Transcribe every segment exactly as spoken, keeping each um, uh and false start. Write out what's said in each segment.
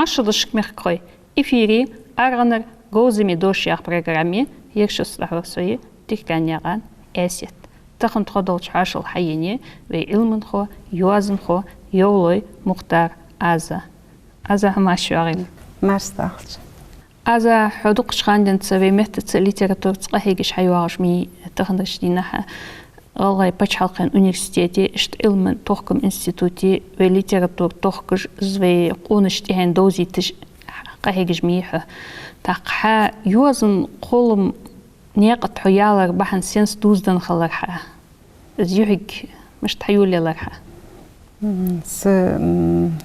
Маршал да шуга, мехкахой! Эфире аргӀанара «Говзаме дош» яха программа я, ер шу дӀахьор со я, Тирканаькъан Аьсет. Тахан тхо долча хьоашалгӀа хьаенай вай Ӏилманхо, йоазонхо Евлой Мухтар Аза. Аза, хьо марша йоагӀийла. Марша дахалда. Аза, хьо дукхача хана денз вай меттаца литератураца къахьегаш хьайоагӀаш ма йий, таханарча дийнахьа ГӀалгӀай паччахьалкхен университете, иштта Ӏилман-тохкама институте вай литература тохкаш, из вай къонача тӀехьенна довзийташ къахьегаш ма йий хьо. ТӀаккха хьа йоазон кхоллама наькъа тӀа хьо ялара бахьан сенца дувзаденна хилар хьа? Из юхьиг мишта хьайолаелар хьа? М, са, м,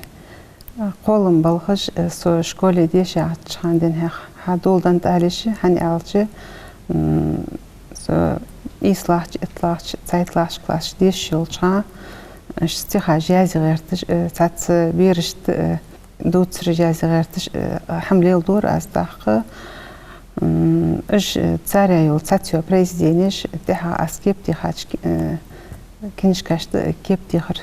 кхоллама балхаш, э, со школе дешагӀча хана денз хьа-, хьадоладеннад аьлча, хӀана аьлча, м, со ийслагӀча, иттлагӀча, цхьайттлагӀча классашка дешаш йолча хана, аш стихаш язъе гӀерташ, э, цхьацца берашта, э, дувцараш язъе гӀерташ, э, хӀама леладора аз. ТӀаккха, м, уж, э, царех йола цхьацца произведенеш тӀехьа аз кепа техача, э, книжкашта кепа техар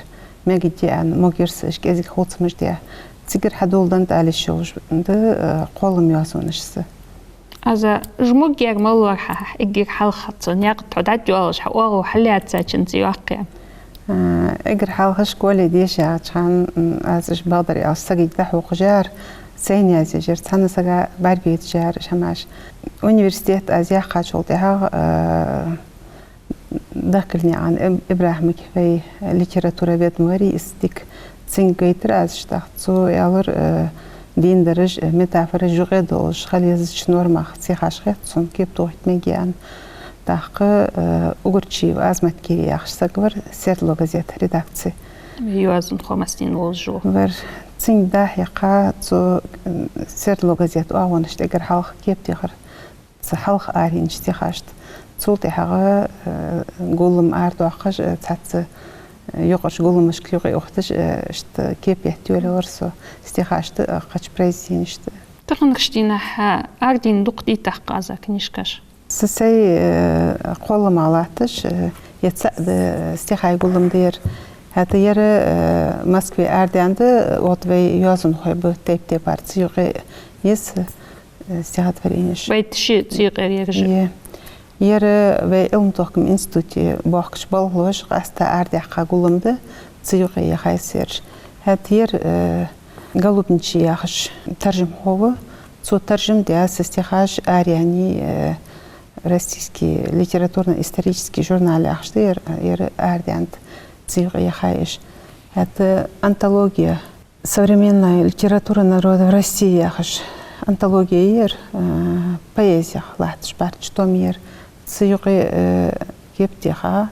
мегаргдий аьнна, могар са, уж кӀезига хувцамаш даь. Цигара хьадоладеннад аьлча йолаш да, э, кхоллама йоазонаш са. Аза, уж могаяр малав хьа, эггара хьалха цу наькъа тӀа хьо дӀатӀайоалаш, хьа оагӀув хьаллаьцача цӀи йоаккхе? А, эггара хьалха школе дешагӀча хана, м, аз уж, бакъдар аьлча, сагага дӀахьокхаш яр, сайна язъеш яр, цхьанне сага бӀаргагойташ яр уж хӀамаш. Университет аз яьккхачул тӀехьагӀа, а, Дахкилнаькъан Иб-, ИбрахӀимага, вай литературовед ма варий из, дика цунга гайтар аз. ТӀаккха цо аьлар, э, дийндараш, э, метафораш юкъе долаш, хила езача нормах стихаш хет сона, кепа тохийта мегаргья аьнна. ТӀаккха, э, Угурчиев Азамат-Гири яхаш саг вар, «Сердало» газета редакце. Йоазонхо массанена волаш ва. Вар. Цунга дӀахьекха, цо, м, «Сердало» газета оагӀонаш тӀа эггара хьалха кепа техар цу хьалха арайеннача стихашта. Цул тӀехьагӀа, э, гуллам арадоаккхаш, э, цхьацца, э, юкъарча гулламашка юкъе ухийташ, э, иштта кепа етта йолаелар со стихашта, э, кхыча произведенешта. Таханарча дийнахьа арадайна дукха дий тӀаккха, Аза, книжкаш? Са сай, э, кхоллама латташ, э, ер цаӀ да, э, стихай гуллам да ер. ХӀаьта ер, э, Москве арадаьннад, э, вот вай йоазонхой ба тайп-тайпара, цу юкъе я са, э, стихотворенеш. Байташи цу юкъера ераш? Е. Ер вай Ӏилма-тохкама институте бохкача болхлоша къаьстта арадаьккха гуллам да, цу юкъе яхай са ераш. ХӀаьта ер, э, Голубничий яхаш таржамхо ва, цо таржам даь са стихаш араяьннай, э, «Российский литературно-исторический журнал» яхаш да ер, ер арадаьннад, цу юкъе яхай уж. ХӀаьта антология «Современная литература народов России» яхаш антология я ер, э, поэзех латташ барча том я ер. Цу юкъе, э, кепа теха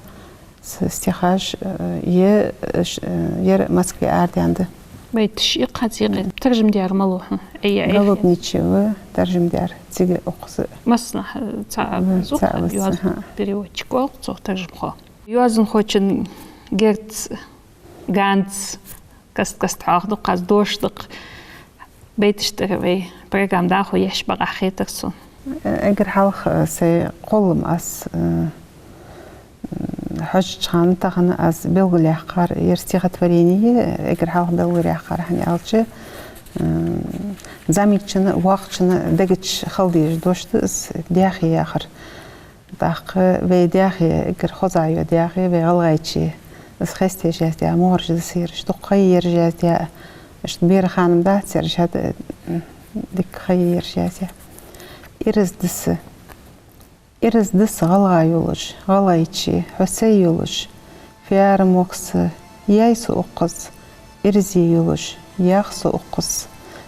са стихаш, э, е, э, ш-, э, ер Москве арадаьннад. Байташи кхы цу юкъе таржам даьр малав хьона? Ай, ай. Голубничий ва таржам даьр, цига укхаза. Массанахьа, э, цаӀ, м, зух, цаӀ ва са, йоазон, хӀа, переводчик оал цох, таржамхо. Йоазонхочун герз, ганз каст-каста хьоахаду-кх аз, дош да-кх. Байташ тӀара вай программа дӀахо еш бакъахьа хетар сона. Эггара хьалха, э, сай кхоллам аз, э, м, хьожача хана тахан аз белгалъяьккхар ер стихотворени я, эггара хьалха белгалъяьккхар, хӀана аьлча, м, зӀамагӀчун, воккхачун дега чу хила дезаш дош да из, даьхе яхар. ТӀаккха вай даьхе, эггара хозагӀа йола даьхе вай ГӀалгӀайче, из хестаеш яздаь мугӀараш да са ераш, дукха ха йоаераш яздаь, иштта бера ханам дац ераш, хӀаьта, м, дика ха йоаераш яздаь. Ираз да са. Ираз да са гӀалгӀа йолаш, ГӀалгӀайче, хьо сай йолаш, фу яр мохк са, яьй со укхаза, ираз йолаш, ях со укхаза.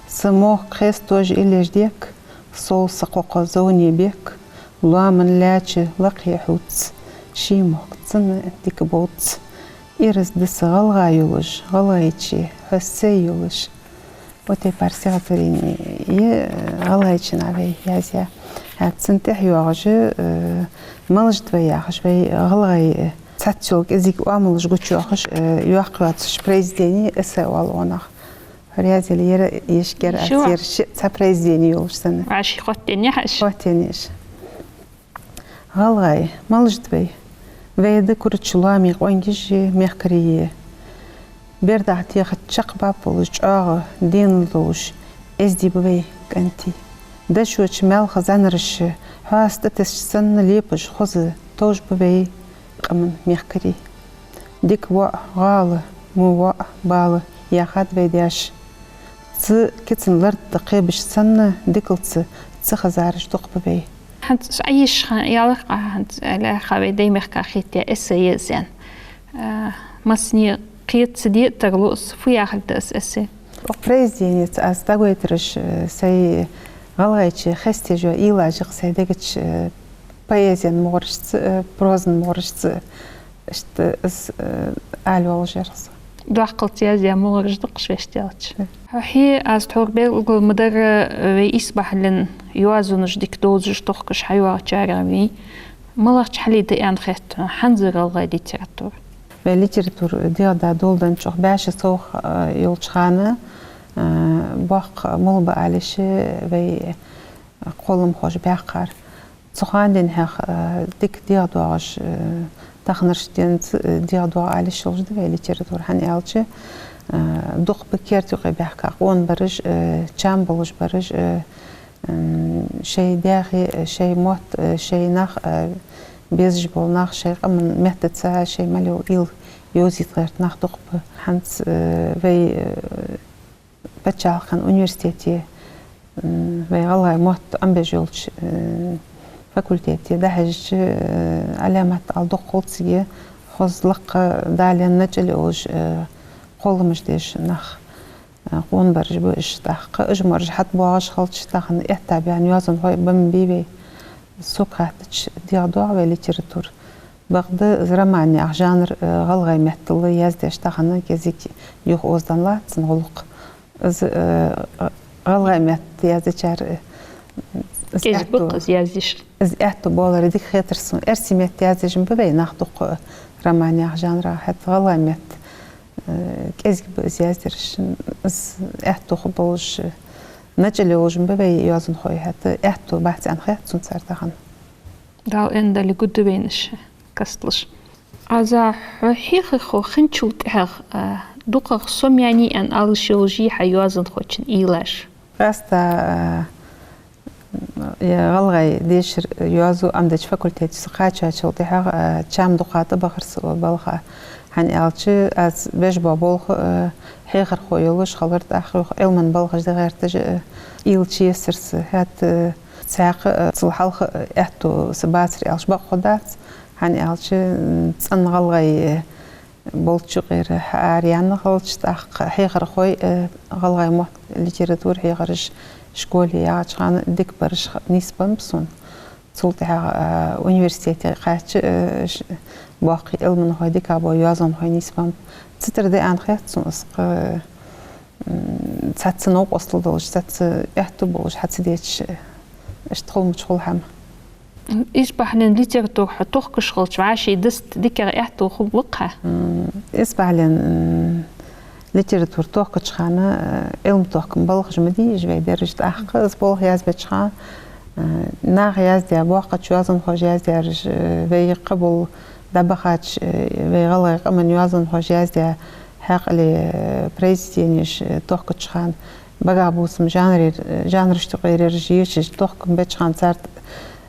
Са мохк хеставеш иллеш дек, сов са кхокхо зовне бек, лоаман лаьча лакхе хьувц, ший мохк цунна дика бовц. Ираз да са гӀалгӀа йолаш, ГӀалгӀайче, хьо сай йолаш. Вот тайпара стихотворени я, э, ГӀалгӀайчен а вай язъяь. ХӀаьта цунна тӀехьа йоагӀаш, э, «Малаш да вай» яхаш, вай гӀалгӀай, э, цхьацца йола кӀезига оамалаш гучайоахаш, э, йоккха йоацаш произведени, эссе оал оаха. Хьо раьза яле, ер ешаргьяр аз, ер шиъ цхьа произведени йолаш санна. Вай ши хоттаеннай хьа уж? Хоттаеннай уж. ГӀалгӀай, малаш да вай? Вай да курача лоамий къонгаши мехкарии. Бердагӏа техача чакхбаьб болаш, чӀоагӀа денал долаш, Эздий ба вай кӀантий. Дошуча маьлха зӀанараша хьоаста тӀатессача санна лепаш хоза товш ба вай къаман мехкарий. Дика воӀ гӀала, во воӀ бала яхад вай даьша. Цу кицан лард тӀа кхебаш санна, дикалца цӀихезараш дукха ба вай. ХӀанз Ӏайиш хан яларкъа хӀанз лаьрхӀа вай Даьймехка хетаяь эссе еза аьнна. Э, массане кхета ца де тарлу из, фу яхар да из эссе? Укх произведенеца аз дӀагойтараш, э, сай гӀалгӀайче хестаеш йола уйлаш я-кх сай дега чу, э, поэзен мугӀарашца, э, прозан мугӀарашца, иштта из, э, ала волаш яр-кх со. Доккхалца яздаь мугӀараш да-кх уж, вешта аьлча. Э. Хьо хье, аз тхьовра белгал ма дарра, вай исбахьален йоазонаш дика довзаш, тохкаш хьайоагӀачарех ва. МалагӀча хьале да аьнна хет хьона хӀанзара гӀалгӀай литература? Вай литература дегӀа да долденна чӀоагӀа бӀаьша совгӀа, э, йолча хана, э, боккха мул ба ала йиш я вай кхолламхоша баьккхар. Цу хана денз хьех, э, дика дегӀадоагӀаш, э, таханарча денца, э, дегӀадоагӀа ала йиш йолаш да вай литература, хӀана аьлча, э, дукха ба керта юкъе баьхка къонабараш, э, чам болаш бараш, э, м, шоай даьхе, э, шоай мотт, э, шоай нах, э, безаш бола нах, шоай къаман меттаца шоай мел йола уйла йовзийта гӀерта нах дукха ба. ХӀанз, э, вай, э, паччахьалкхен университете, м, вай гӀалгӀай мотт Ӏомабеш йолча, э, факультете дӀахьежача, э, Ӏаламат ала дукха хул цига, хоза лакха дален начӀал йолаш, э, кхолламаш деш нах, э, къонабараш ба уж тӀаккха. Уж мораш хьатӀабоагӀаш хилча, тахан этта баьнна йоазонхой ба ма бий вай. Сога хаьттача, дегӀадоагӀа вай литература. Бакъда из роман яха жанр, э, гӀалгӀай меттала яздеш тахан кӀезига юхаозаденна латт цун гӀулакх. Из, э, гӀалгӀай метта яздечар, э, из кӀезига ба-кх из яздеш. Из аьттув болар дика хетар сона. Эрсий метта яздеш ма ба вай нах дукха роман яха жанра, хӀаьта гӀалгӀай метта, э, кӀезига ба из яздераш. Из аьттув хургболаш, э, начӀал йолаш ма ба вай йоазонхой, хӀаьта аьттув бац аьнна хет сона цар тахан. Дала аьннадале гургда вайна уж кастлуш. Аза, хьо хьехархо хинначул тӀехьагӀа, а, дукхагӀа сомаяьннай аьнна ала йиш йолаш йий хьа йоазонхочун уйлаш? Къаьстта, а, е гӀалгӀай дешара йоазув Ӏомадеча факультете со кхаьчачул тӀехьагӀа, а, чам дукха тӀабахар са балха. ХӀана аьлча, аз беш бола болх, а, хьехархо йолаш хилар, тӀаккха юха Ӏилман балхаш де гӀерташ, а, уйла чуессар са. ХӀаьта, а, цхьаькха, а, цул хьалха, а, аьттув са бацар аьлча бакъ хургдац, хӀана аьлча, м, цӀена гӀалгӀай, э, болча юкъера хьаараяьнна хилча, тӀаккха хьехархой, э, гӀалгӀай мотт, литература хьехараш школе ягӀача хана дика бараш ха-, нийсбеннаб сона. Цул тӀехьагӀа, э, университете кхаьчача, э, ш-, боккхий Ӏилманхой, дика бола йоазонхой нийсбеннаб. Цу тӀара да аьнна хет сона из-кх, э, м, цхьацца новкъостал долаш, цхьацца аьттув болаш хьа ца деча, иштта хул мича хул хӀама. Исбахьален литература хьо тохкаш хилча, вӀаший даста дикагӀа аьттув хургва-кх хьа? М, исбахьален, м, литература тохкача хана, э, Ӏилма тохкама балхаш ма дий уж вай дерригаш, тӀаккха из болх язбеча хана, э, наха яздаь, боккхача йоазонхоша яздаьраш, э, вай къоабал дӀабахача, э, вай гӀалгӀай къаман йоазонхоша яздаь хьаькъале, э, произведенеш, э, тохкача хана, багахбувцама жанрера, э, жанрашта юкъера ераш ешаш тохкам беча хана цар тӀа,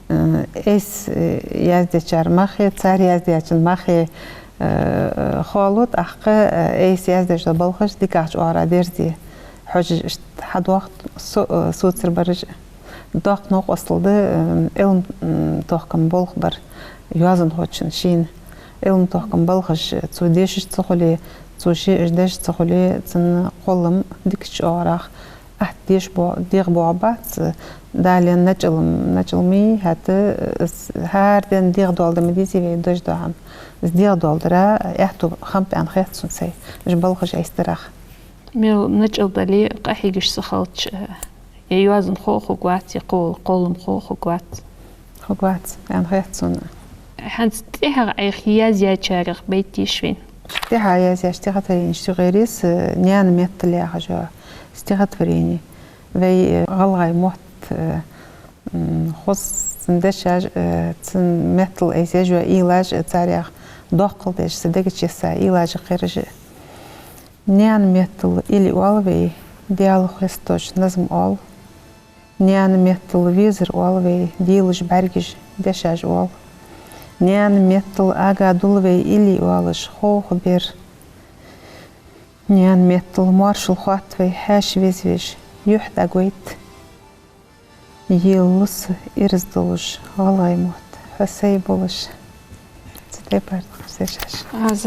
э, айса, э, яздечар мах е, цар яздаьчун мах е, э, э, хоалу, тӀаккха, э, айса яздеш дола балхаш дикагӀча оагӀорахьа дерзе хьожаш, иштта хьадоагӀа со-, э, соцар бараш. Доккха новкъостал да, э, Ӏилма, м, тохкама болх бар йоазонхочун шийна. Ӏилма тохкама балхаш цо дешаш ца хуле, цо ше уж деш ца хуле, цун кхоллам дикача оагӀорахьа атта деш бо-, дегӀабоагӀаргбац, дален начӀал м-, начӀал ма йий, хӀаьта, э, с-, хӀара ден дегӀадоаладе ма дезий вай деш дола хӀама. Из дегӀадоаладара аьттув хиннаб аьнна хет сона сай, уж балхаш айса дарах. Мел начӀал дале, къахьегаш ца хилча, э, е йоазонхо хургвац, е кхол-, кхолламхо хургвац. Хургвац аьнна хет сона. ХӀанз тӀехьагӀа Ӏайха язъяьчарех байт деший вайна? ТӀехьа язъяь стихотворенешта юкъера я са, э, «Наьна меттала» яхаш йола стихотворени. Вай, э, гӀалгӀай мотт, э, м, хоза цун дешаш, э, цун меттала айса еш йола уйлаш, э, царех доккхал деш, са дега чу йисса уйлаш я-кх ераш. Наьна меттала илли оал вай, Даьла хестош назам оал. Наьна меттала везар оал вай, дийлаш бӀаргаш, дешаш оал. Наьна меттала ага дул вай, илли оалаш, ховха бер. Наьна меттала моаршал хоатт вай, хьаьша везвеш, юхь дӀагойт. Йийлла лу са ираз долаш, гӀалгӀай мотт, хьо сай болаш. Цу тайпара тхо сешаш. Аз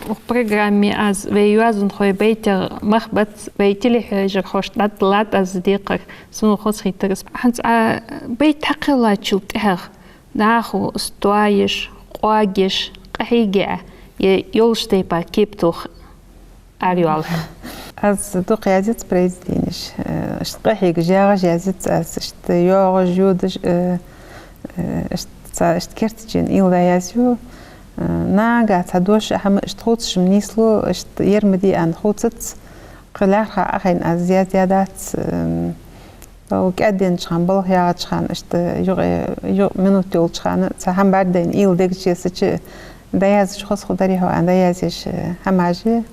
укх программе аз вай йоазонхой байтех мах бац, вай телехьежархошта дӀадалад аз декхар, сона хоза хийтар из. ХӀанз Ӏа байт хьакхеллачул тӀехьагӀа нахо из тоаеш, къоагеш, къахьега е йолаш тайпара кеп тоха арайоалл хьа? Аз дукха язъяц произведенеш. Э, иштта къахьегаш, ягӀаш язъяц аз, иштта йоагӀаш, йодаш, э, э, иштта ца, иштта керта чу ийла язъю. Э, нагахь цхьа дош, хӀама иштта хувцаш-м нийслу, иштта ер ма дий аьнна хувцац. Кхы лаьрхӀа Ӏохайна аз язъяь дац, эм, О, кӀаьдденнача хана, балха ягӀача хана, иштта юкъе, юкъ минут йолча хана, цхьа хӀама бӀаргадайна, ийла дега чу йисача, дӀаязача хоза хургдарий хьона аьнна, дӀаязъеш, э, хӀамаш я.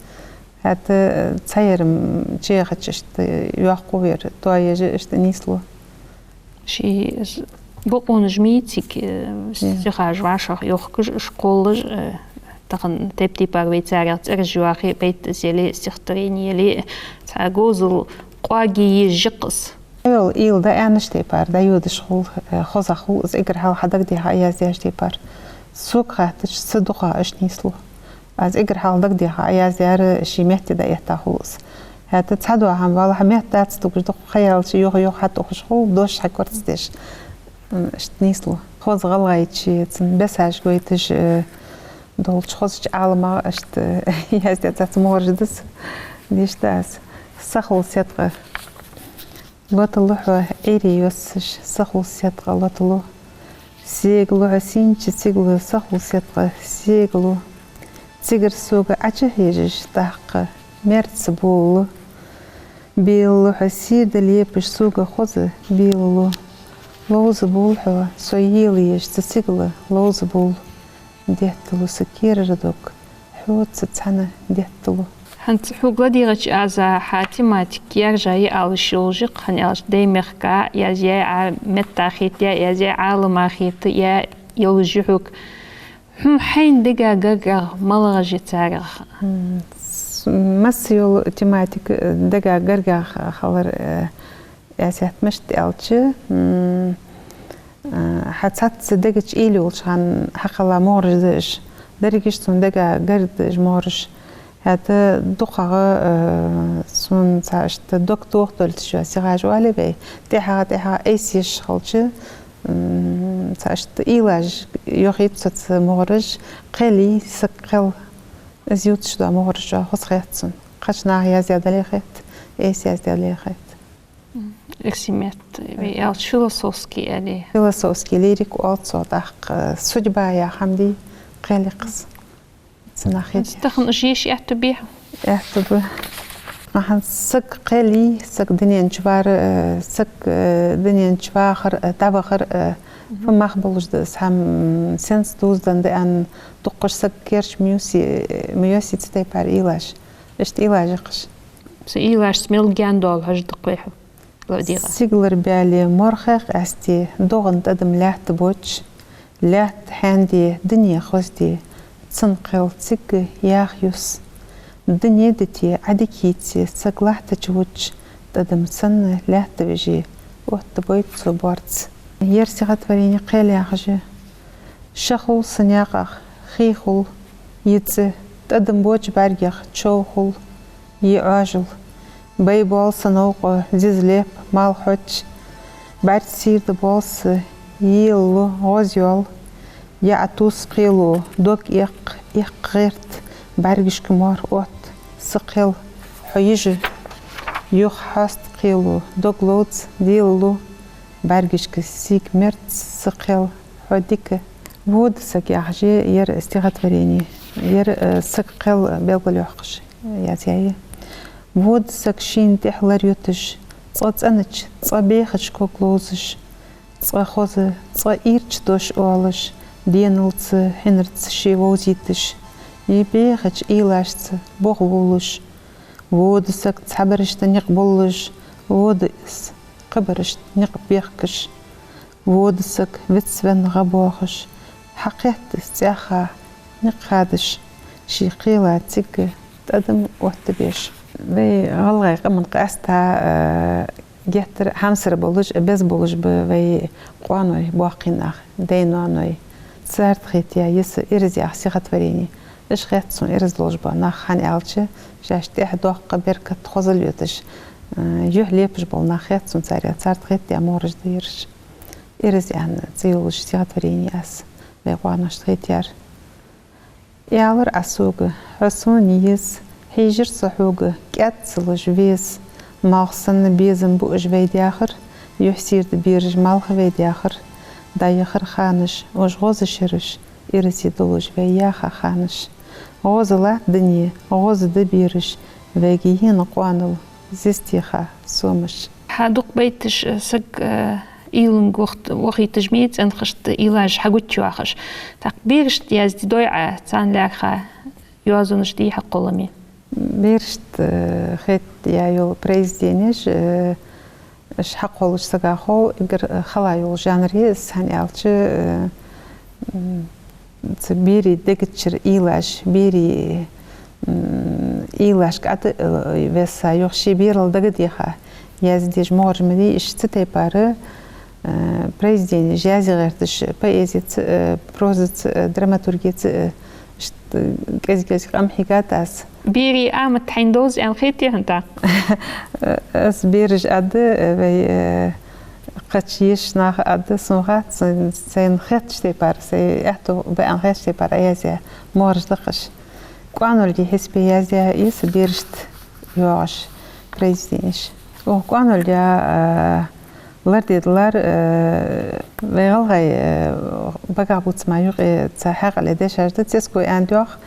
ХӀаьта, э, цхьа ер-м чуяхача, иштта йоккхагӀа вер, тоаеш, иштта нийслу. Ший з-, бокъонаш ма йий цига, э, Е. Стихаш вӀашагӀйохкаш, школаш, э, тахан тайп-тайпара вай царех цӀераш йоахе, байт из яле, стихотворени яле, цхьа говзал къоаге еза-кх из. Йол ийла дӀааьннача тайпара, дӀайодаш хул, э, хоза хул, из эггара хьалха хьа дагадеха язъяьча тайпара. Сога хаьттача, са дукхагӀа иштта нийслу. Аз эггара хьалха дагадеха язъяьр ший метте дӀаэтта хул из. ХӀаьта цхьадола хӀама валлахӀи метта дац, тугаш дукха ха яьлча, юха-юха хьатӀаухаш хул, дош хьакорцдеш. М, иштта нийслу. Хоза гӀалгӀайче, цун бесаш гойташ, э, долча хозача Ӏаламах иштта яздаь цхьацца мугӀараш да са. Дешаш да аз. Са хул седкъа. Лоталу хьо, Ӏуйре йоссаш, са хул седкъа лоталу. Сегалу хьо сийнача цигала, са хул седкъа сегалу. Цигара сога Ӏочухьежаш, тӀаккха мерца болалу. Белалу хьо сийрда лепаш, сога хоза белалу. Ловза болалу хьо, со йийлла езача цигала, ловза болалу. Детталу са керара дог, хьоца цхьана детталу. ХӀанз хьога ладийгӀача аз хьа тематика яьржа я оалаш йолаш я-кх, хӀана аьлча Даьймехка язъяь, Ӏа метта хетаяь язъяь, Ӏалама хетаяь йолаш я хьога. Хьона хьайна дега гаргагӀа малагӀаш я царех? М, с-, масса йола тематика дега гаргагӀа хилар, э, Аз хӀаьта мишта аьлча, м, а, хьа цхьацца дега чу ийла йолча хана хьакхелла мугӀараш да уж. Дерригаш сона дега гарга да уж мугӀараш. ХӀаьта дукхагӀа, а, сона цхьа иштта дог тохадолаш йола стихаш оалий вай. ТӀехьагӀа, тӀехьагӀа айса еш хилча, м, цхьа иштта уйлаш йохийт соца мугӀараш. Кхел йий, саг кхел. Из ювцаш дола мугӀараш хоза хет сона. Кхыча наха яздаь дале а хет, айса яздаь дале а хет. Эрсий метта, вай аьлча, философски аьле. Философски лирика оал цох, тӀаккха, э, судьба яха хӀама дий, кхел я-кх из. Цунах хӀанз хет. Тахан уж еша аьттув бий хьа? Аьттув ба. Ахьа саг кхел йий, саг дунен чу вар, э, саг, э, дунен чу вахар, э, дӀавахар, э, фу мах болаш да из хӀама, м, сенца дувзаденна да аьнна, дуккхача саг керча ма йоссий, э, ма йоссий цу тайпара уйлаш. Иштта уйлаш я-кх уж. Цу уйлашца мел гаьна дола хьожаргда-кх вай хьона, ладийгӀа. Сигалара баьле морхах къаьсте, догӀан тӀадам лаьтта боацаш, лаьтта хьаьнде, дуне хозде, цун кхел цига яха юс. Дуне дите, Ӏадика йийце, саг лаьттача вувцаш, тӀадам санна лаьтта веже, оттабойтац цо боарц. Ер стихотворени кхел яхаш я. Ша хул са наькъах, хий хул е цӀи, тӀадам боацача бӀаргех чов хул е Ӏоажал. Бай боал са новкъо зиза леп, мал хьоч, бӀарг сийрда боал са, йийлла лу гӀоз йоал. ЯӀ тус кхело, дог эккх, эккх гӀерт, бӀаргашка моарх отт, са кхел, хьо йижа, юха хьоста кхело, дог ловца, дийлла лу бӀаргашка сийга мерц, са кхел, хьо дика. Вода саг яхаш я ер стихотворени, ер, э, саг кхел белгалйоаккхаш язъяь я. Вода саг шийна тӀехьа лар юташ, цкъа цӀенача, цкъа бехача ког ловзаш, цкъа хоза, цкъа ийрча дош оалаш, деналца, хьинарца ше вовзийташ, е бехача уйлашца бохвувлаш, Вода саг цхьабарашта никъ боллаш, вода из кхыбарашта никъ бехкаш. Вода саг вицвенна гӀа боахаш, хьакхетта из цӀаьхха никъ хадаш, ший кхела цига тӀадам оттабеш. Вай гӀалгӀай къаман къаьстта, э, геттара хьамсара болаш, э, беза болаш ба вай къоаной, боккхий нах, дай-ноаной. Царна хетаяь я са «Ираз» яха стихотворени. Уж хет сона ираз долаш бола нах, хӀана аьлча, шоаш тӀехьа доккха беркат, хозал йодаш, э, юхь лепаш бола нах хет сона царех, царна хетаяь могӀараш да ераш. «Ираз» аьнна цӀи йолаш стихотворени я са вай къоаношта хетаяьр. Аьлар Ӏа сога: «Хьо сона еза, хьежар со хьога, кӀаьд ца луш веза. Малх санна безам ба уж вай даьхар, юхь сийрда бераш малх вай даьхар. ДӀаяхар ханаш, уж гӀоза шераш, ирсе долаш вай яха ханаш. ГӀоза латт дуне, гӀоза да бераш, вайга ена къоанал, зистеха сомаш». Хьа дукха байташ, э, саг, э, уйланга вахт-, вахийташ ма йий, цӀенхашта уйлаш хьагучайоахаш. ТӀаккха берашта язде дой Ӏа, царна лаьрхӀа йоазонаш дий хьакхолламе? Берашта, э, хетаяь йола произведенеш, э, уж хьакхоллаш сага хов, эггара, э, хала йола жанр я из, хӀана аьлча, э, м, цу берий дега чура уйлаш, берий, м, уйлашка тӀа, э, весса юха ший берал дагадеха язде дезаш могӀараш ма дий уж. Цу тайпара, э, произведенеш язъе гӀерташ, поэзеца, э, прозаца, э, драматургеца, э, иштта кӀезиг-кӀезига къам хьийгад аз. Берий амат хьайна довз аьнна хетий хьона тӀаккха? Аз бераш а да, э, вай, э, кхача еш нах а да, сона хац, сайна, сайна хетача тайпара, сай аьттув ба аьнна хетача тайпара язъяь могӀараш да-кх уж. КӀоанолга хьисапе язъяь я са берашта йоагӀаш произведенеш. Укх кӀоанолга, э, лардедалар, э, вай гӀалгӀай, э, багахбувцама юкъе цхьа хьаькъале дешаш да, цецко аьннад йоах,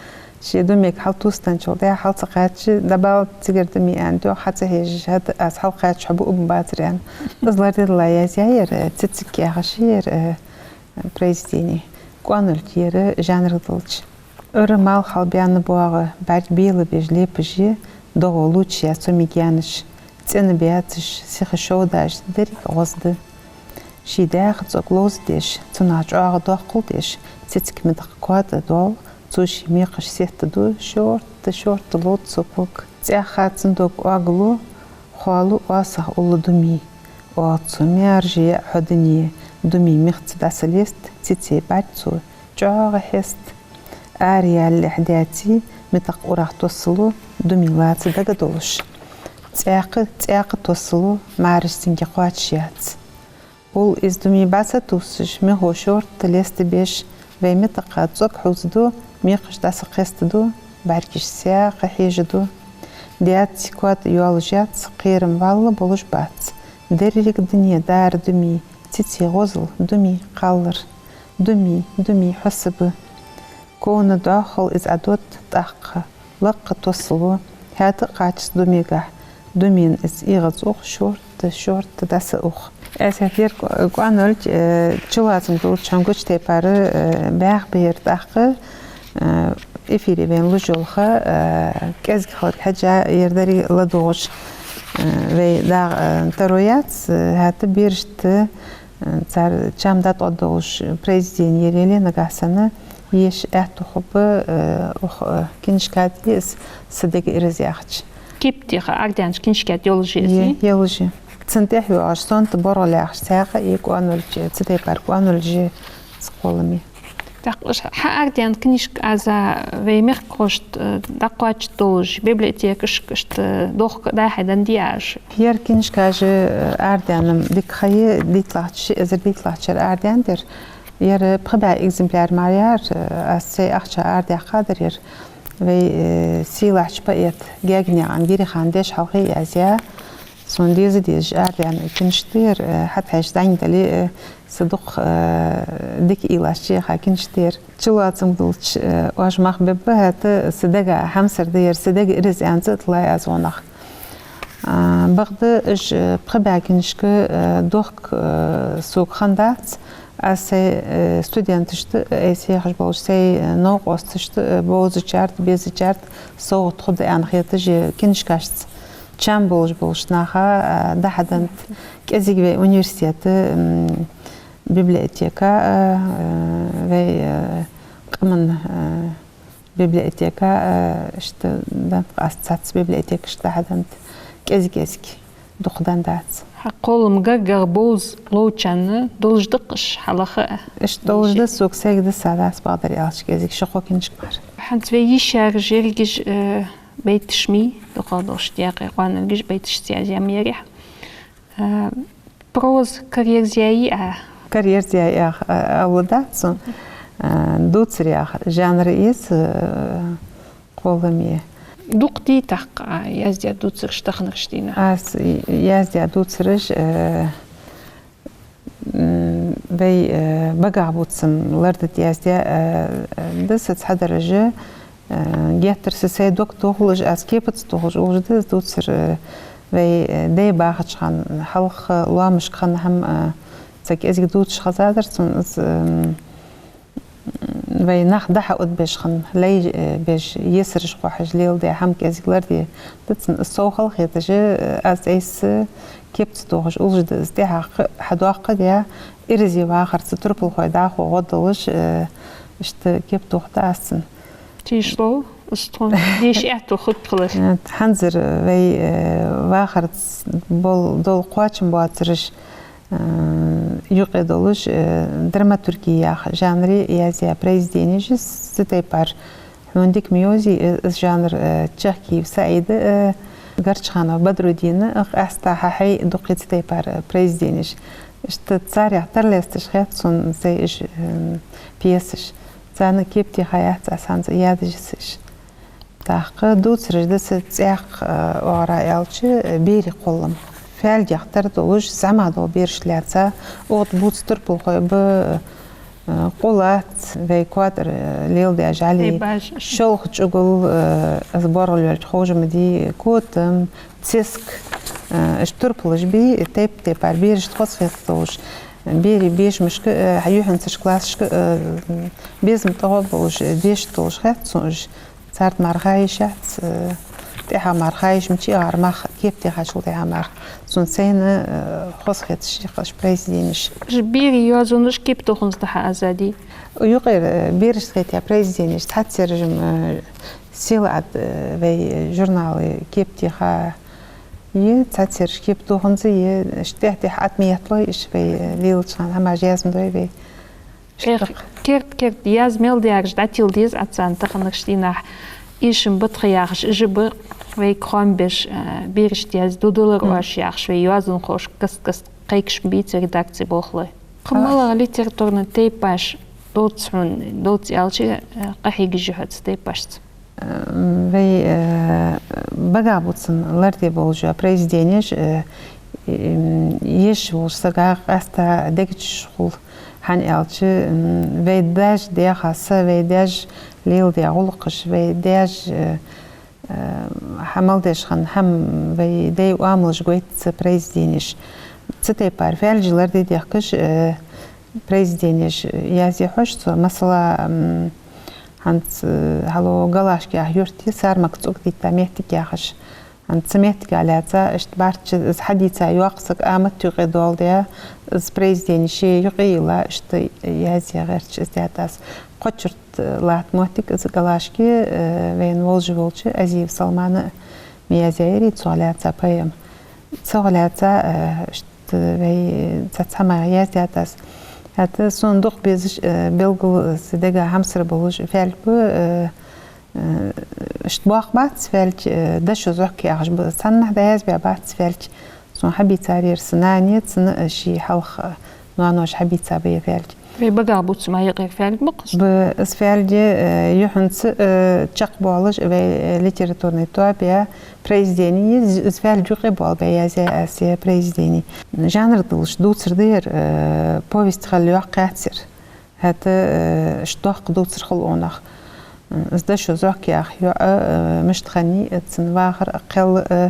ше думега хьалтувсаденначул тӀехьа хьал ца кхаьчача, дӀабала цигара думе аьннад йоах, хьа ца хьежаш, хӀаьта аз хьалкхаьчача хьо буъ-буъ бацар аьнна. Из лардедала язъяь я ер, э, «Цицик» яхаш я ер, э, произведени. КӀоанолга я ер жанрах долча. Ӏуйра малх хьалбаьнна боагӀа, бӀарг белабеш лепаш я, догӀа лувчаяь цомигий янаш, цӀена баьцаш, сиха шовдаш, деррига гӀоз да. Ший даьха цӀог ловзадеш, цунах чӀоагӀа доаккхал деш, цицик митакх коа тӀа доал, цо ший мекхаш сеттаду, шортта-шортта ловз цо ког. ЦӀаьхха цун дог оагалу, хоалу оасах улла думи. Оал цо: «Маьрша я хьо, дуне, думи мехца дӀасалеста, циций бӀарг цо чӀоагӀа хьеста». Араялалехь даьций, митакх урагӀ тоссалу, думи лаца дага долаш. ЦӀаькха, цӀаькха тоссалу, мӀараш цунга кхоачаш яц. Улл из думи бӀа ца тувсаш, мехо шортта лестабеш, вай митакха цӀог хьувзаду, мекхаш дӀасакхестаду, бӀаргаш саькха хьежаду. Даьций коа тӀа йоалаш яц, кхерам вӀалла болаш бац. Деррига дуне дара думи, циций гӀозал думи кхаллар. Думи, думи, хьо са ба. Ковна дӀоахал из Ӏадотт тӀаккха, лакха тоссалу, хӀаьта а кхачац думегахь, думен из эгӀаз ух, шортта, шортта дӀасаух. Аз хӀаьта ер кӀо-, кӀоанолга, э, чулоацамга долча хьона гуча тайпара, э, бӀаьха ба ер тӀаккха, э, эфире вайна луш йола ха, э, кӀезига хиларга хьежжа, ер деррига ладувгӀаш, э, вай дагӀа, э, таро яц, э, хӀаьта берашта, э, цар чам дӀатӀадолаш произведени яле а, нагахьа санна еша аьттув хургба, э, укх, э, книжка тӀа из «Са дега ираз» яхача. Кепа тӀа арадаьннача книжка тӀа йолаш я из? Е, йолаш я. Цун тӀехьа йоагӀаш «Сонта боргӀал» яхаш цхьаькха я кӀоанолга, цу тайпара кӀоанолга я из кхолламе. ТӀаккха уж хьа арадаьнна книжкаш а вай мехкахошта, э, дӀакхоачаш долаш, библиотекашка, иштта, дохка дӀа-хьа денна дий уж? Ер книжкаш, э, арадаьнна-м дика ха я, дийтталагӀча, ши эзар дийтталагӀча шера арадаьнна дар. Ер пхи бӀаь экземпляр мара яр, э, аз сай ахчах арадаьккха дар ер. Вай, э, сийлахьча поэта Гаьгенаькъан Гирихана дешхьалхе язъяь, сона деза-дезаш арадаьнна книжка да ер, э, хьатӀахьежача дӀадале, э, са дукха, э, дика уйлаш чуяха книжка да ер. Чулоацамга долча, э, оаш мах бебба, хӀаьта са дега хьамсара да ер, «Са дега ираз» аьнна цӀи а тиллай аз гӀонах. А, бакъда уж, э, пхи бӀаь книжка, э, дохка, э, сога хиннадац, Аз сай, э, студенташта, э, аз яхаш болча сай, э, новкъосташта, э, бовзачарта, безачарта совгӀат хургда аьнна хеташ, э, кинашкашца чам болаш болча наха, э, дӀахьаденнад кӀезига вай университета, м, библиотека, э, э, вай, э, къаман, э, библиотека, э, иштта деннад-кх аз цхьацца библиотекашка дӀахьаденнад кӀезиг-кӀезига, дукха деннадац. Хьа кхоллам гаргагӀа бовза ловчарна долаш да-кх уж хьалха а? Иштта долаш да, сога сайга дисса дац, бакъдар аьлча, кӀезига ши-кхо кинашка мара. ХӀанз вай йишар ерригаш, э, байташ ма йий, дукхагӀа долаш даькъе къоанаргаш байташца яздаь ма ярий хьа. Э, проза караерзаяьй Ӏа? Караерзаяьй, э, алац сона. Э, дувцар яха жанр я из, э, кхолламе. Дукха дий тӀаккха Ӏа яздаь дувцараш таханарча дийнахьа? Аз яздаь дувцараш, э, м, вай, э, багахбувцам ларда тӀа яздаь, э, э, да са цхьадараш, э, геттара са сай дог тохалуш, аз кепаца тохалуш уллаш да из дувцар, э, вай, э, дай бахача хана, хьалха лоамашка хана хӀама, э, цхьа кӀезига дувцаш хезадар сона из, м, вай нах дӀахьа удбеш хинна, лай, э, беш, есараш кхухьаш леладаь хӀама кӀезига ларде да цун. Из сов хала хеташ, э, аз айса кепаца тохаш уллаш да из. ТӀехьагӀа хьадоаккхадаь, ираз вахарца турпалхой дӀахо гӀо долаш, э, иштта кепа тохаргда аз цун. Тийшалу, из тхона деша аьттув хургхилар. Э, хӀанзара вай, э, вахарца бол-, дола кхоачам боацараш, э, юкъе долаш, э, драматурги яха жанре язъяь произведенеш, цу тайпара хьона дика ма йовзий, э, из жанр, э, Чахкиев СаӀида, э, Горчханов Бадрудина, э, къаьстта хьахьай дукха цу тайпара, э, произведенеш. Иштта царех тара лесташ хет сона сай уж, э, пьесаш. Царна кепа теха яц аз хӀанз а, ядаж я са уж. ТӀаккха дувцараш да са цӀаькха, э, оагӀорахьа аьлча, э, берий кхоллам. Фаьлгех тара долаш, зӀамагӀа дола бераш лаьца, укх тӀа бувца турпалхой ба, э, къулац, вай коа тӀара, э, леладаь жӀали, шолха чӀугул, э, из боргӀал йолча ховш ма дий, котам, циск, э, уж турпалаш бий, тайп-тайпара берашта хоза хеташ долаш. Берий бешамашка, э, юххьанцарча классашка, э, безам тӀагӀо болаш, э, дешаш долаш хет сона уж. Царна мара ха йиш яц, э, тӀехьа мара ха йиш, мича гӀар мах кепа техачул тӀехьа мара. Сона сайна, э, хоза хеташ я-кх уж произведенеш. Уж берий йоазонаш кепа тоханза дӀахьа яздаьдий? Юкъера, э, берашта хетаяь произведенеш цхьаццаяраш-м, э, «Сийлахьа Ӏад», э, вай журнала кепа теха я, цхьаццаяраш кепа тоханза я, уж тӀехьа-тӀехьа Ӏад ма етталой, уж вай, э, лелача хана хӀамаш язма дой вай. Эх, керда-керда язъяь мел даьраш дӀатилла деза Ӏа царна таханарча дийнахьа. Эшам батха яхаш, уж ба вайга хоам беш, э, берашта язъяь, «Дудалар оаш» яхаш, вай йоазонхоша каст-каста кхайкаш ма бий цу редакце болхлой. Кхы малагӀа литературни тайпаш долаш хьона, долаш аьлча, э, къахьегаш я хьо цу тайпашца? Э, вай, э, багахбувцам ларде болаш йола произведенеш, э, м, еш волча сага къаьстта дега чу хул, хӀана аьлча, м, вай даьша даьха са, вай даьша леладаь гӀулакхаш, вай даьша, э, э, хьа мел деш хинна хӀама, вай дай оамалаш гойт цу произведенеш. Цу тайпара фаьлгаш ларде дехкаш, э, произведенеш язъе хьож цо, масала, м, хӀанз, э, хьалха Галашка яха юрта я, Сармага цӀуг дитта моттиг яхаш. ХӀанз цу моттига лаьца, иштта барча из хьадийца йоккха саг амат юкъе доаладаь, из произведени ше юкъе йилла, иштта язъе гӀерташ из даьд аз. Кхо чурт латта моттиг из Галашке, э, вайна волаш волча Азиев Салмана ма язъяьярий цох лаьца поэма. Цох лаьца, э, иштта вай цхьацца хӀамах яздаьд аз. ХӀаьта сона дукха безаш, э, белгала са дега хьамсара болаш фаьлг ба, э, э, иштта боккха бац фаьлг, э, «Дошо зӀок» яхаш ба. Цхьаннахьа дӀаязбаь бац фаьлг. Сона хьабийцар ер са нана я, цунна, э, ший хьалха ноаноша хьабийца ба ер фаьлг. Вай багахбувцама юкъера фаьлг ба-кх из? Ба, из фаьлг, э, юххьанца, э, чакхбоалаш вай, э, литературни тоаба произведени я, из, из фаьлг юкъе боалабаь язъяьй аз ер произведени. Жанр долаш дувцар да ер, э, повесть хила йоккха яц ер. ХӀаьта, э, иштта доккха дувцар хул укхунах. М, из «Дошо зӀок» яха йоӀ, э, мишта хиннай, э, цун вахар, э, кхел, э,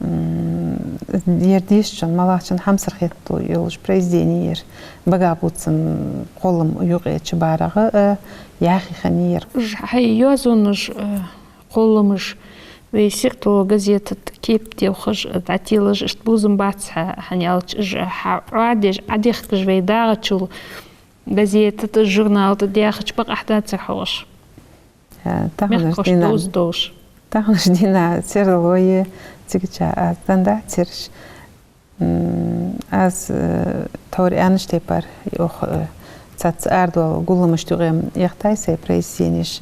м, Ер дешачун, малагӀчун хьамсара хеталу йолаш произведени яр. Багахбувцама кхоллам юкъе чубарагӀа, э, яхи хинна яр. Уж хьай йоазонаш, э, кхолламаш вай «Сердало» газета тӀа кепа девхаш, э, дӀателаш, иштта бувзам бац хьа, хӀана аьлча уж хьа Ӏодеш, Ӏодехкаш вай дагӀачул газета тӀа, журнала тӀа даьхача бакъахьа дацар хьогӀаш. Э, таханарча дийнахьа, таханарча дийнахьа «Сердало» е цигача аз дӀадахьа ца яраш. М, аз, э, тхьовра аьннача тайпара, йоах, э, цхьацца арадоала гулламашта юкъе-м яхийтай сай произведенеш.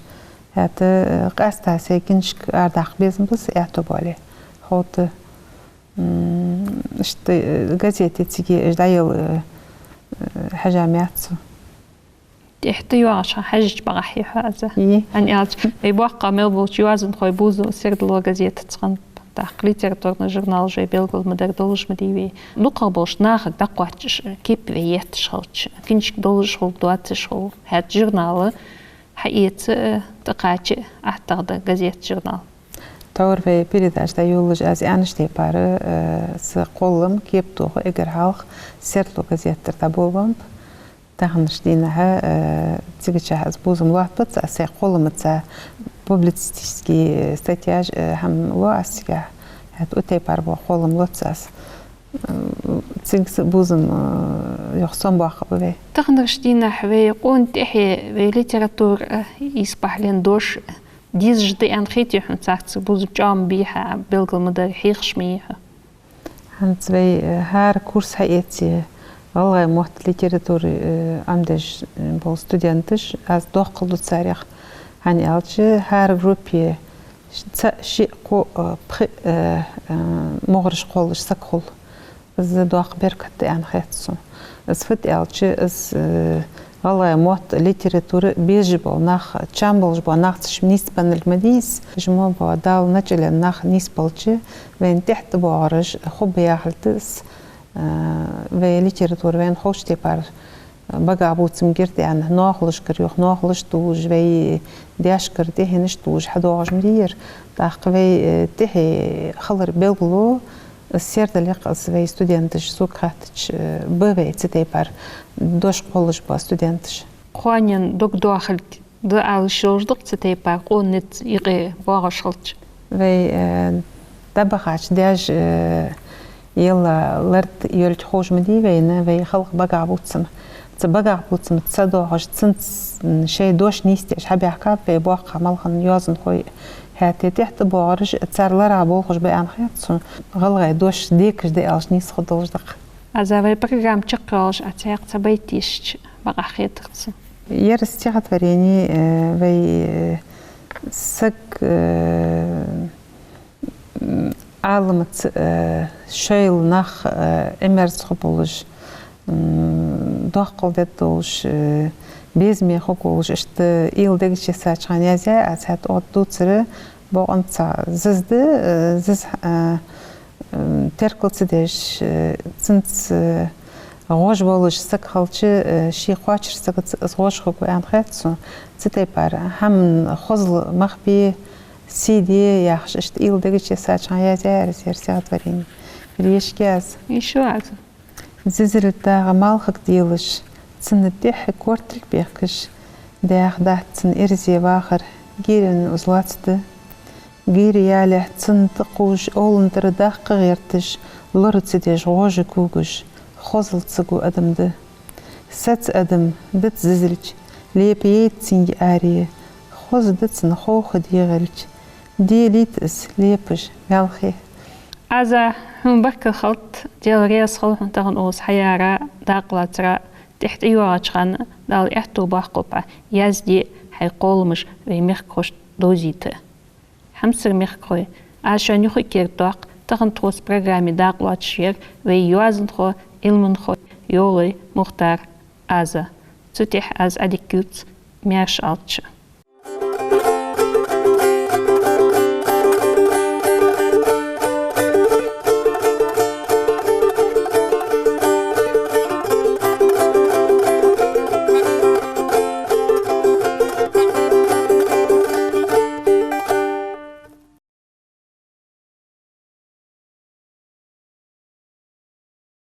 ХӀаьта, э, къаьстта сай книжка арадаккха безам ба са аьттув бале. Ховргда, м, иштта, э, газете цига уж дӀаяла, э, э, хьежа ма яц со. ТӀехьа тӀайоагӀача хана хьежача бакъахьа я хьо аз. Е. ХӀана аьлча, вай боккхагӀа мел болча йоазонхой бувзам «Сердало» газетаца хиннаб, тӀаккха литературни журнал уж вай белгал ма дар, долаш ма дий вай. ДукхагӀа болча нахага дӀакхоачаш кепа вай етташ хилча, книжка долаш хул, доацаш хул. ХӀаьта журнал хьаэца, тӀакхача аттагӀа да газет, журнал. Тхьовра вай передача дӀайолалуш аз аьннача тайпара, э, са кхоллам кепа тоха эггара хьалха «Сердало» газета тӀара дӀаболабаьб. Таханарча дийнахьа, э, цигача аз бувзам лоаттабац, аз сай кхолламаца публицистически статьяш, э, хӀама лу аз цигахьа. ХӀаьта укх тайпара бола кхоллам лоац аз. М, цига са бувзам, э, йоах, сомабоаккхаргба вай. Таханарча дийнахьа вай къона тӀехье, вай литература, э, ийс бахьан дош дезаш да аьнна хетий хьона, царца бувзам чӀоагӀа ма бий хьа, белгал ма дар, хьехаш ма йий хьо? ХӀанз вай, э, хӀара курс хьаэце, гӀалгӀай мотт, литература, э, Ӏомадеш, э, бола студенташ, аз доккхал ду царех. ХӀана аьлча, хӀара группе ш-, цаӀ, шиъ, кхоъ, э, пхиъ, э, э, мугӀараш кхоллаш саг хул. Из доккха беркат да аьнна хет сона. Из фуд аьлча, из, э, гӀалгӀай мотт, литература безаш бола нах, чам болаш бола нах цу чу нийсбеннилга ма дий из. Уж мо бола Дала начӀален нах нийсбелча, вайна тӀехьа тӀабоагӀараш хургба яхилга да из. Э, вай литература вайна ховча тайпара багахбувцам гирд аьнна, ноахалашкара юха ноахалаш туллаш, вай даьшкара тӀехьенаш туллаш хьадоагӀаш ма дий ер. ТӀаккха вай, э, тӀехье хилар белгало, из «Сердале» кхы аз вай студенташ сога хаьттача, э, ба вай цу тайпара дош кхоллаш бола студенташ. Кхоанен дог доахалга да ала йиш йолаш да-кх цу тайпара къона низ юкъе боагӀаш хилча. Вай, э, дӀабахача даьша, э, елла лард йолча ховш ма дий вайна вай халкъа багахбувцам. Цу багахбувцамца доагӀаш, цунца, м, шоай дош нийсдеш хьабаьхкаб вай боккхагӀа мел хинна йоазонхой. ХӀаьта тӀехьа тӀабоагӀараш цар ларах болхаш ба аьнна хет сона, гӀалгӀай дош декаш да аьлча нийса хургдолаш да-кх. Аза, вай программа чакхйоалаш Ӏа цхьаькха цхьа байт дешача бакъахьа хетар сона. Ер стихотворени, э, вай, э, саг, э, м, Ӏаламца, э, шоайла нах, э, Ӏимерза хургболаш, м, доккхал дергдолаш, э, безаме хургволаш, иштта уйла дегаш йисача хана язъяь аз. ХӀаьта оаха дувцар бокъонца зиза да, э, зиза, э, м, теркал ца деш, э, цунца, э, гӀож волаш саг хилча, э, ший кхоачара сагаца из гӀож хургва аьнна хет сона. Цу тайпара хӀаман хозал мах бе, сий де яхаш, иштта уйла дегаш йисача хана язъяьяр из ер стихотворени. Ешаргья аз. Ешаргья аз. Зизал дагӀа малхага делаш, цунна тӀехьа кортилг бехкаш, даьха дац цун ирзе вахар, гиран из лоаца да. Гира ялехь цунна тӀакхувш, овлан тӀара даккха гӀерташ, лора ца деш, гӀожа кугаш, хозал ца гу адам да. Саца адам дац зизалча, лепа яйта цунга аре, хоза да цун ховха дегӀалча, делийта из лепаш маьлхе. Аза, хьона баркал хилда, Даьла раьза хилва хьона тахан укхаза хьаяра, дакъа лацара, тӀехьа тӀайоагӀача хана Дала аьттув боаккхалба Ӏа язде, хьай кхолламаш вай мехкахошта довзийта. Хьамсара мехкахой, аз шоана юха а кердадоаккх тахан тхоца программе дакъа лоацаш яр вай йоазонхо, Ӏилманхо Йовлой Мухтар Аза. Цу тӀехьа аз Ӏадика ювц, маьрша Ӏалда шо.